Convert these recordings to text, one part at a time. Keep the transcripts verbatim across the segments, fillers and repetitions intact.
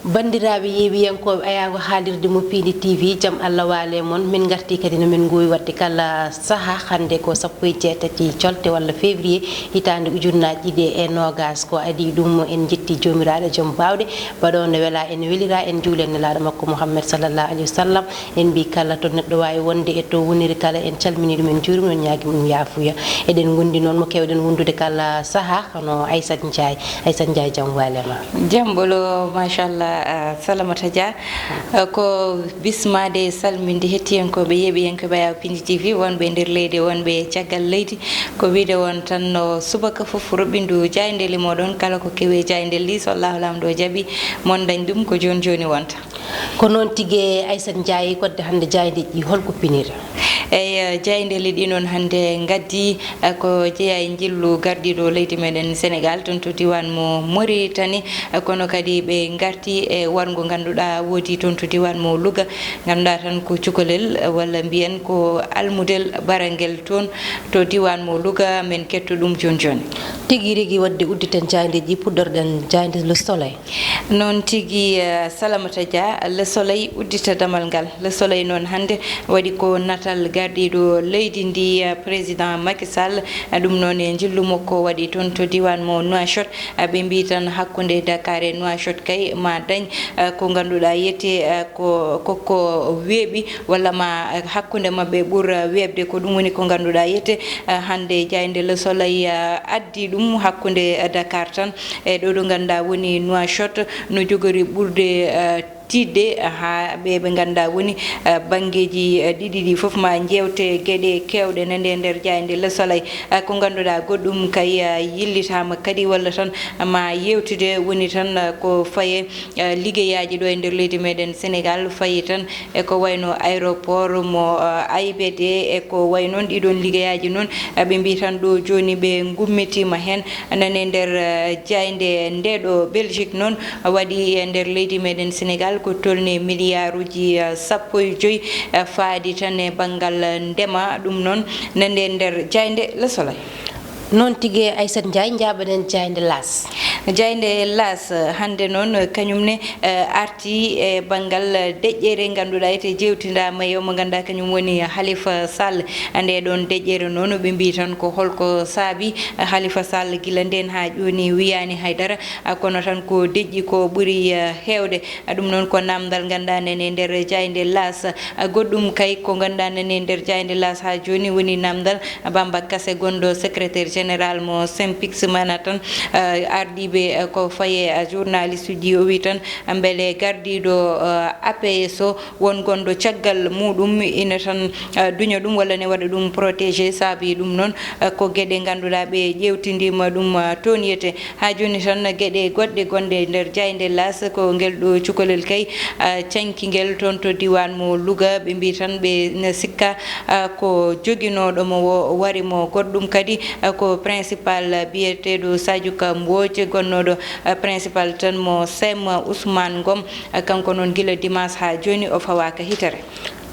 Banndiraaɓe yeewiyankooɓe ayaango haalirde mo Piindi T V, jam Allah waale mon. Min ngartii kadi no min ngoowi waɗde kala saha, hannde ko sappo e jeetati colte walla février hitaande ujunnaaji ɗiɗi e noogas. Ko adii ɗum en njetti Joomiraaɗo joom baawɗe, baɗoono wela en welira en juulen Nelaaɗo makko Muhammad sallallahu alaihi wasallam. En mbi kala to neɗɗo waawi wonde e to woniri kala, en calmini ɗum, en juurima, en ñaagima ɗum yaafuya. Eɗen ngondi noon mo keewɗen wondude kala saha, hono Aissata Ndiaye. Aissata Ndiaye, jam waale ma. Jam ɓolo, machallah, ah, Salamata Dia. Ah, ko bismade e salminde hettiyankooɓe, yeeɓiyankooɓe Ayaw Pindi T V, wonɓe e nder leydi, wonɓe e caggal leydi. Ko wiide won tan no subaka fof roɓɓindu jaaynde limoɗon, kala ko kewi e jaaynde li, so Allahu Laamɗo jaɓi, mon dañ ɗum ko jooni jooni wonta. Ko noon tigi, Aissata Ndiaye, kodde hannde jaayndeeji holko piniri? Eyi, jaayndeeji ɗi noon hannde ngaddi, eh, ko jeyaa e njillu gardiiɗo leydi meɗen Sénégal, toon to diiwaan mo Mauritanie, eh, kono kadi ɓe ngarti e warngo ngannduɗaa woodi toon to diiwaan mo Louga, ngannduɗaa tan ko cukalel, eh, walla mbiyen ko almudel barangel toon to diiwaan mo Louga, men ketto ɗum jooni jooni. Tigi rigi, waɗde udditen jaayndeeji, puɗɗorɗen jaaynde Le Soleil. Noon tigi, eh, Salamata Dia, Le Soleil uddita damal ngal. Le Soleil noon hannde waɗi ko natal gardiiɗo leydi ndi, eh, président Macky Sall. Eh, ɗum noon e njillu makko waɗi toon to diiwaan mo Nouakchott. Eh, ɓe mbi tan hakkunde Dakar e Nouakchott kay ma dañ, eh, ko ngannduɗaa yete, eh, ko, ko, ko weeɓi walla ma, eh, hakkunde maɓɓe ɓur, eh, weeɓde. Ko ɗum woni ko ngannduɗaa yete, eh, hannde jaaynde Le Soleil, eh, addi ɗum hakkunde, eh, Dakar tan. E ɗo ɗo ngannduɗaa woni Nouakchott no jogori ɓurde, eh, tiiɗde, eh, haa ɓe ɓe ngannduɗaa woni, eh, banngeeji, eh, ɗiɗi ɗi fof ma njeewte geɗe keewɗe nande e nder jaaynde Le Soleil. Eh, ko ngannduɗaa goɗɗum kay, eh, yillitaama kadi walla tan ma yeewtude woni tan, eh, ko faye, eh, liggeyaaji ɗo e nder leydi meɗen Sénégal fayi tan e ko wayno aéroport mo, eh, A I B D e ko way noon ɗiɗon liggeyaaji noon, eh, ɓe mbi tan ɗo jooni ɓe ngummitiima heen. Nane nder, eh, jaaynde nde ɗo Belgique noon waɗi e nder leydi meɗen Sénégal ko tolni miliyaaruji, eh, sappo e joyi, eh, faadi tan e banngal ndema. Ɗum noon nane nder jaaynde Le Soleil. Noon tigi, Aissata Ndiaye, njaaɓaɗen jaaynde L'As. Jaaynde L'As, hannde noon, kañum ne, eh, arti e banngal deƴƴere ngannduɗaa ete jeewtindaama e omo ngannduɗaa kañum woni Khalifa Sall. Nde ɗoon deƴƴere noon, ɓe mbi tan ko holko saabi Khalifa Sall gila ndeen haa jooni wiyaani hay dara, ah, kono tan ko deƴƴi ko ɓuri, eh, heewde. Ah, ɗum noon ko naamndal ngannduɗaa nani e nder jaaynde L'As. Ah, goɗɗum kay ko ngannduɗaa nani e nder jaaynde L'As haa jooni woni naamndal Bamba Kassé gonɗo secrétaire général mo Synpics mana tan, ah, ardiiɓe, ah, ko faye, ah, journaliste uji o wi tan, ah, mbele gardiiɗo, ah, A P S o won gonɗo caggal muɗum ina tan, ah, duña ɗum walla ne waɗa ɗum protégé. Saabi ɗum noon, ah, ko geɗe ngannduɗaa ɓe ƴeewtindiima ɗum, ah, toon yete. Haa jooni tan geɗe goɗɗe gonɗe e nder jaaynde L'As ko ngel ɗo cukalel kay, ah, canki ngel toon to diiwaan mo Louga. Ɓe mbi tan ɓe ne sikka, ah, ko joginooɗo mo wo wari mo goɗɗum kadi, ah, ko principal biyeteeɗo Sadio Ka Mbodj gonnooɗo, ah, principal tan mo sem Ousmane Ngom. Ah, kanko noon gila dimanche haa jooni o fawaaka hitere.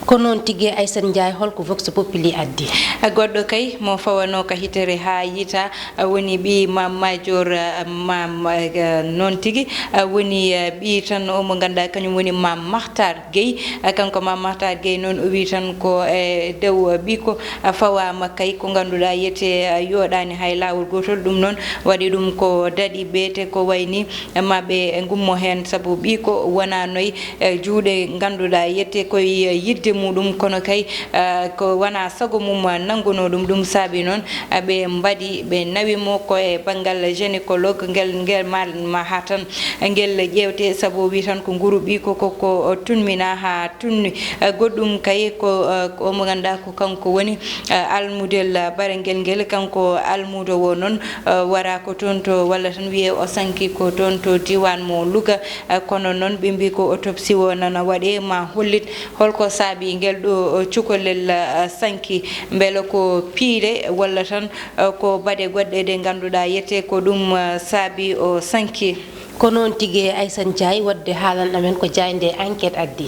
Ko noon tigi, Aissata Ndiaye, holko Vox Populi addi? Ah, goɗɗo kay mo fawanooka hitere haa yita, ah, woni ɓii Mam Major, ah, Mam, ah, noon tigi, ah, woni, ah, ɓii tan o mo ngannduɗaa kañum woni Mam Makhtar Gueye. Ah, kanko Mam Makhtar Gueye noon o wi tan ko e dow, ah, ɓiiko, ah, fawaama kay ko ngannduɗaa yete, ah, yooɗaani hay laawol gootol. Ɗum noon waɗi ɗum ko daɗi ɓeete ko wayni ma ɓe ngummo heen, sabu ɓiiko wonaa noy, eh, juuɗe ngannduɗaa yette koye yidde muɗum, kono kay, eh, ko wonaa sago mum nanngunoo ɗum. Ɗum saabi noon, eh, ɓe mbaɗi, ɓe nawi mo ko e banngal gynécologue, ngel, ngel ma, ma haa tan ngel ƴeewte, sabu o wi tan ko nguru ɓiiko ko, ko tunmina haa tunni. Eh, goɗɗum kay ko, eh, ko mo ngannduɗaa ko kanko woni, eh, almudel barangel ngel, kanko almudo wo noon, eh, wara ko toon to, walla tan wiyee o sanki ko toon to diiwaan mo Louga. Eh, kono noon ɓe mbi ko autopsie o nana waɗee ma hollit holko saabi ngel ɗo, eh, cukalel, eh, sanki. Mbele ko piile walla tan, eh, ko baɗe goɗɗe ɗe ngannduɗaa yete ko ɗum, eh, saabi o sanki. Ko noon tigi, Aysata Njaay, waɗde haalan amen ko jaaynde Enquête addi.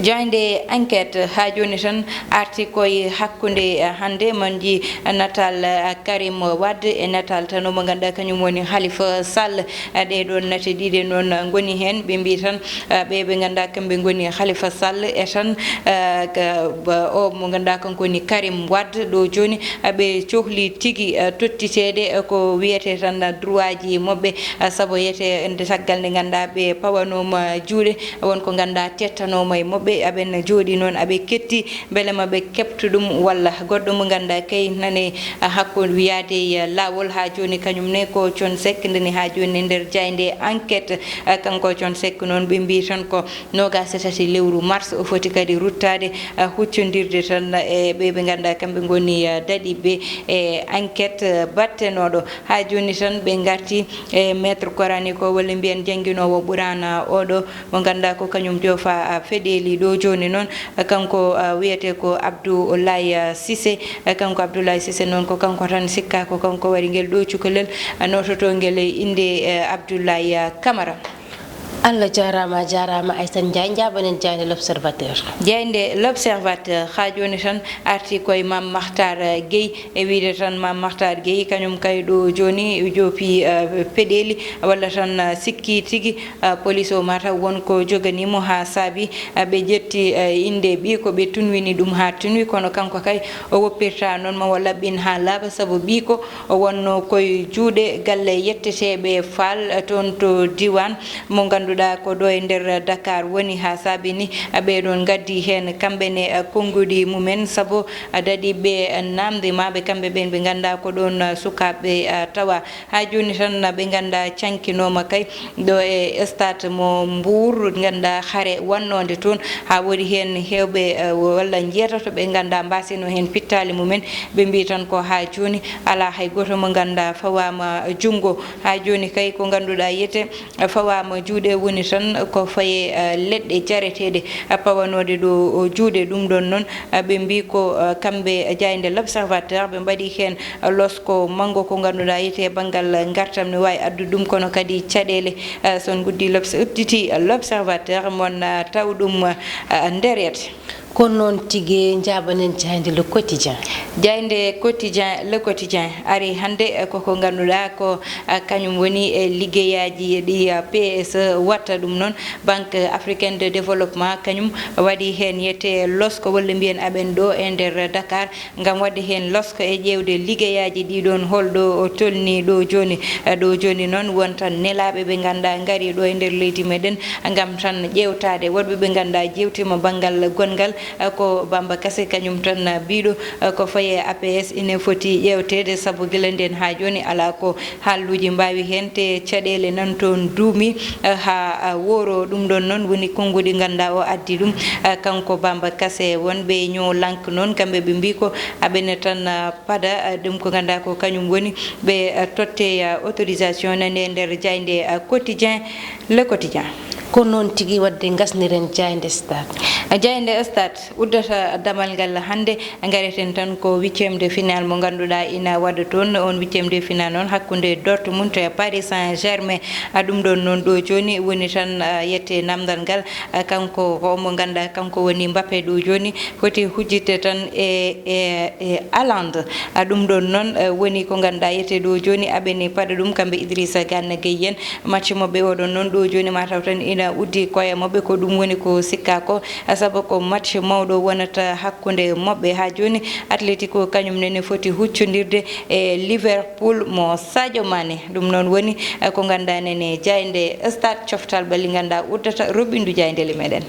Jaaynde Enquête haa jooni tan arti koye hakkunde, eh, hannde, manji natal, eh, Karim Wade e natal tan mo ngannduɗaa kañum woni Khalifa Sall. Eh, ɗee ɗoon nate ɗiɗe noon ngoni heen. Ɓe mbii tan, eh, ɓe ɓe ngannduɗaa kamɓe ngoni Khalifa Sall e tan, eh, ka, ba, o mo ngannduɗaa kanko woni Karim Wade ɗo jooni, eh, ɓe cohli tigi, eh, tottiteede, eh, ko wiyetee tan droit ji maɓɓe, eh, sabu wiyetee nde caggal nde ngannduɗaa ɓe pawanooma juuɗe, won ko ngannduɗaa tettanooma e maɓɓe, aɓen jooɗii noon aɓe ketti mbele ma ɓe keɓto ɗum walla goɗɗo mo ngannduɗaa kay nane, eh, hakkunde wiyaade e laawol haa jooni kañum ne ko Thione Seck ndeni haa jooni e nder jaaynde Enquête, eh, kanko Thione Seck noon ɓe mbii tan ko noogaas e tati lewru mars o foti kadi ruttaade, eh, huccondirde tan e ɓe ɓe ngannduɗaa kamɓe ngoni, eh, daɗiiɓe e Enquête, eh, battenooɗo. Haa jooni tan ɓe ngarti e maître coranique o walla mbiyen jannginoowo Qur'aana oɗo mo ngannduɗaa ko kañum joofa, ah, feɗeeli ɗo jooni noon, eh, kanko, ah, wiyetee ko Abdoulaye, ah, Cissé. Eh, kanko Abdoulaye Cissé noon ko kanko tan sikkaa ko kanko waɗi ngel ɗo cukalel, ah, noototoo ngel e innde, eh, Abdoulaye, ah, Camara. Allah jaaraama, a jaaraama Aysata Njaay, njaaɓanen jaaynde L'Observateur. Jaaynde L'Observateur haa jooni tan arti koye Mame Makhtar Gueye, e wiyde tan Mame Makhtar Gueye kañum kay ɗo jooni joofi, eh, peɗeeli walla tan, eh, sikki tigi, eh, police o mataw won ko joganii mo haa saabi, eh, ɓe ƴetti, eh, innde ɓiy ko ɓe tunwini ɗum haa tunwi, kono kanko kay o woppirta noon ma o laɓɓin haa laaɓa sabu ɓiy ko o wonnoo koye juuɗe galle yetteteeɓe Faal, eh, toon to diiwaan mo ngannduɗaa ko ɗo e nder Dakar woni, haa saabi ni, eh, ɓee ɗoon ngaddi heen kamɓe ne, eh, konnguɗi mumen sabu, eh, daɗiiɓe, eh, naamnde ma ɓe kamɓe ɓeen ɓe ngannduɗaa ko ɗoon, eh, sukaaɓe, eh, tawa. Haa jooni tan, eh, ɓe ngannduɗaa cankinooma kay ɗo e stade mo Mbour, ngannduɗaa hare wannoonde toon, haa woodi heen heewɓe, eh, walla njeetato ɓe ngannduɗaa mbaasino heen pittaali mumen. Ɓe mbii tan ko haa jooni alaa hay gooto mo ngannduɗaa fawaama junngo. Haa jooni kay ko ngannduɗaa yete fawaama juuɗe woni tan ko faye, eh, leɗɗe jareteeɗe, eh, pawanooɗe ɗo juuɗe. Ɗum ɗoon noon, eh, ɓe mbii ko, eh, kamɓe jaaynde L'Observateur ɓe mbaɗi heen losko manngo ko ngannduɗaa yete banngal ngartam ne waawi addu ɗum, kono kadi caɗeele. Eh, so on nguddi L'Obs-, udditi L'Observateur, mon, eh, taw ɗum, eh, ndereet. Kono noon tigi njaaɓanen jaaynde Le Quotidien. Jaaynde Quotidien, Le Quotidien ari hannde, eh, koko ngannduɗaa ko, eh, kañum woni e liggeyaaji ɗi, eh, P S E watta ɗum noon. Banque Africaine de Développement kañum waɗi heen yete losko walla mbiyen aɓen ɗo e nder Dakar ngam waɗde heen losko e ƴeewde liggeyaaji ɗi ɗoon holɗo o tolni ɗo jooni. Eh, ɗo jooni noon won tan nelaaɓe ɓe ngannduɗaa ngari ɗo e nder leydi meɗen ngam tan ƴeewtaade woɗɓe ɓe ngannduɗaa jeewtiima banngal gonngal, eh, ko Bamba Kase kañum tan, eh, biiɗo, eh, ko faye A P S ine foti ƴeewteede sabu gila ndeen haa jooni alaa ko haalluuji mbaawi heen te caɗeele nan toon duumi, eh, haa, eh, wooro. Ɗum ɗoon noon woni konnguɗi ngannduɗaa o addi ɗum, eh, kanko Bamba Kase. Wonɓe ñoo lank noon kamɓe ɓe mbii ko aɓene tan, eh, pada, eh, ɗum ko ngannduɗaa ko kañum woni ɓe, eh, totte, eh, autorisation nane e nder jaaynde, eh, Quotidien, Le Quotidien. Ko noon tigi waɗde ngasniren jaaynde Stade. Jaaynde Stade uddata damal ngal hannde, ngareten tan ko huitième de finale mo ngannduɗaa ina waɗa toon. On huitième de finale noon hakkunde Dortmund e Paris Saint-Germain. A ɗum ɗoon noon ɗo jooni woni tan, a, yette namdal ngal, a, kanko ko mo ngannduɗaa kanko woni Mbappé ɗo jooni. Foti hujjitde tan e, e, e Haaland. A, ɗum ɗoon noon, e, woni ko ngannduɗaa yete ɗo jooni, aɓe ni paɗa ɗum kamɓe Idrissa Gana Gueye en. Match maɓɓe oɗon noon ɗo jooni mataw tan ina uddi koye maɓɓe, ko ɗum woni ko sikka ko, a, sabu ko match mawɗo wonata hakkunde maɓɓe. Haa jooni Atletico kañum nene foti huccondirde e Liverpool mo Sadio Mané. Ɗum noon woni, e, ko ngannduɗaa nene jaaynde Stade coftal ɓalli ngannduɗaa uddata roɓɓindu jaaynde le meɗen.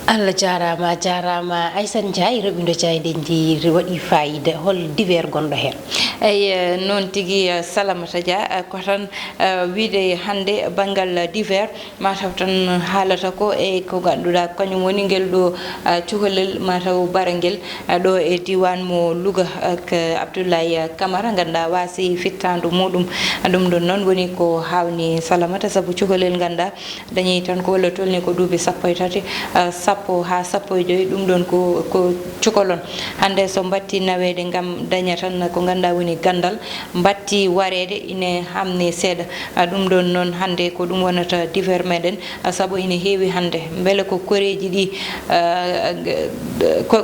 Allah jaaraama, a jaaraama. Aysata Njaay, roɓindo jaaynde ndi waɗi faayiida. Hol divers gonɗo heen? Eyi, eh, noon tigi, eh, Salamata Dia, eh, ko tan, eh, wiyde hannde banngal divers, mataw tan haalata ko e ko ngannduɗaa kañum woni ngel ɗo, eh, cukalel mataw barangel, eh, ɗo e diiwaan mo Louga, eh, ko Abdoulaye Camara, ngannduɗaa waasi fittaandu muɗum. Ɗum ɗoon noon woni ko haawni Salamata, sabu cukalel ngannduɗaa dañi tan ko walla tolni ko duuɓi sappo e tati, eh, sappo haa sappo e joy, ɗum ɗon ko, ko cukalon. Hannde so mbatti naweede ngam daña tan ko ngannduɗaa woni ganndal, mbatti wareede ine hamni seeɗa. Ah, ɗum ɗon noon hannde ko ɗum wonata divers meɗen, ah, sabu ine heewi hannde. Mbele ko koreeji ɗi, ah, ko,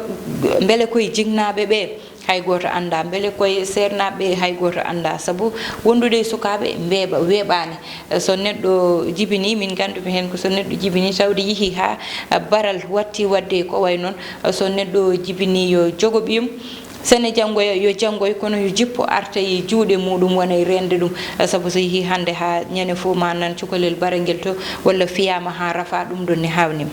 mbele koye jinnaaɓe ɓe? Hay gooto anndaa. Mbele koye seernaaɓe ɓe? Hay gooto anndaa. Sabu wondude e sukaaɓe mbeeɓa, weeɓaani. So neɗɗo jibinii, min nganndumi heen ko so neɗɗo jibinii tawde yehii haa baral watti waɗde ko wayi noon, so neɗɗo jibinii yo jogo ɓiyum, sene janngoya yo janngoy, kono yo jippo arta e juuɗe muɗum wona e reende ɗum. Sabu so yehii hannde haa ñande fof ma nan cukalel barangel to, walla fiyaama haa rafa, ɗum ɗon ne haawniima.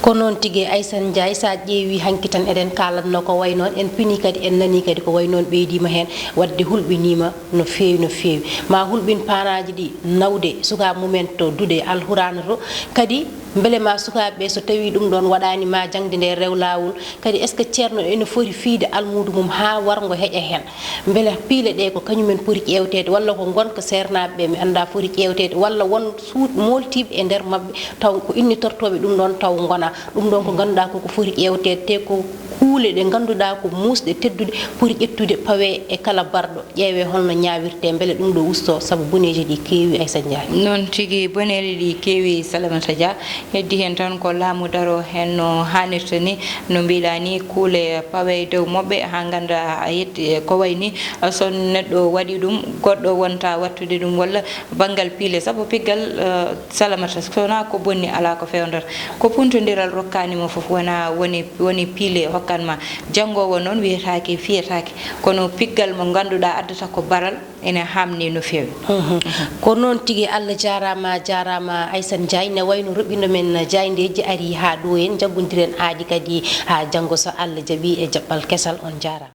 Ko noon tigi, Aysata Njaay, so a ƴeewii hanki tan eɗen kaalatnoo ko wayi noon, en pinii kadi, en nanii kadi ko wayi noon ɓeydiima heen, waɗde hulɓiniima no feewi, no feewi. Ma hulɓin paanaaji ɗi nawde sukaaɓe mumen to duɗe Alhuraana to, kadi mbele ma sukaaɓe ɓe so tawii ɗum ɗoon waɗaani ma jaŋde nde rew laawol, kadi est-ce que ceerno ene foti fiyde almuudo mum haa warngo heƴa heen? Mbele piile ɗe ko kañumen poti ƴeewteede, walla ko ngonka seernaaɓe ɓe, mi anndaa, foti ƴeewteede, walla won suuɗ mooltiiɓe e nder maɓɓe taw ko innitortooɓe ɗum ɗoon taw ngonaa? Ɗum ɗoon ko ngannduɗaa ko ko foti ƴeewteede, te ko kuule ɗe ngannduɗaa ko muusɗe tedduɗe poti ƴettude, pawee e kala barɗo, ƴeewee holno ñaawirtee, mbele ɗum ɗo ustoo, sabu boneeji ɗi keewi, Aysata Njaay. Noon tigi, boneeli ɗi keewi, Salamata Dia. Heddi heen tan ko laamu daroo heen no haanirta ni, no mbiɗa ni, kuule pawee dow maɓɓe haa ngannda a yetti ko wayi ni, so neɗɗo waɗi ɗum, goɗɗo wonta wattude ɗum, walla banngal piile, sabu piggal, eh, Salamata, so wonaa ko bonni alaa ko feewndata. Ko puntondiral rokkaani mo fof, wona woni, woni piile hokkan ma. Janngoowo noon wiyetaake, fiyetaake, kono piggal mo ngannduɗaa addata ko baral, ene haamni no feewi. Mhm. Ko noon tigi, Allah jaaraama, jaaraama Aysata Njaay. Ne wayno roɓindo men Jaayndeeji arii haa ɗo en, njaggondiren aadi kadi haa janngo so Allah jaɓii e jaɓɓal kesal. On njaaraama.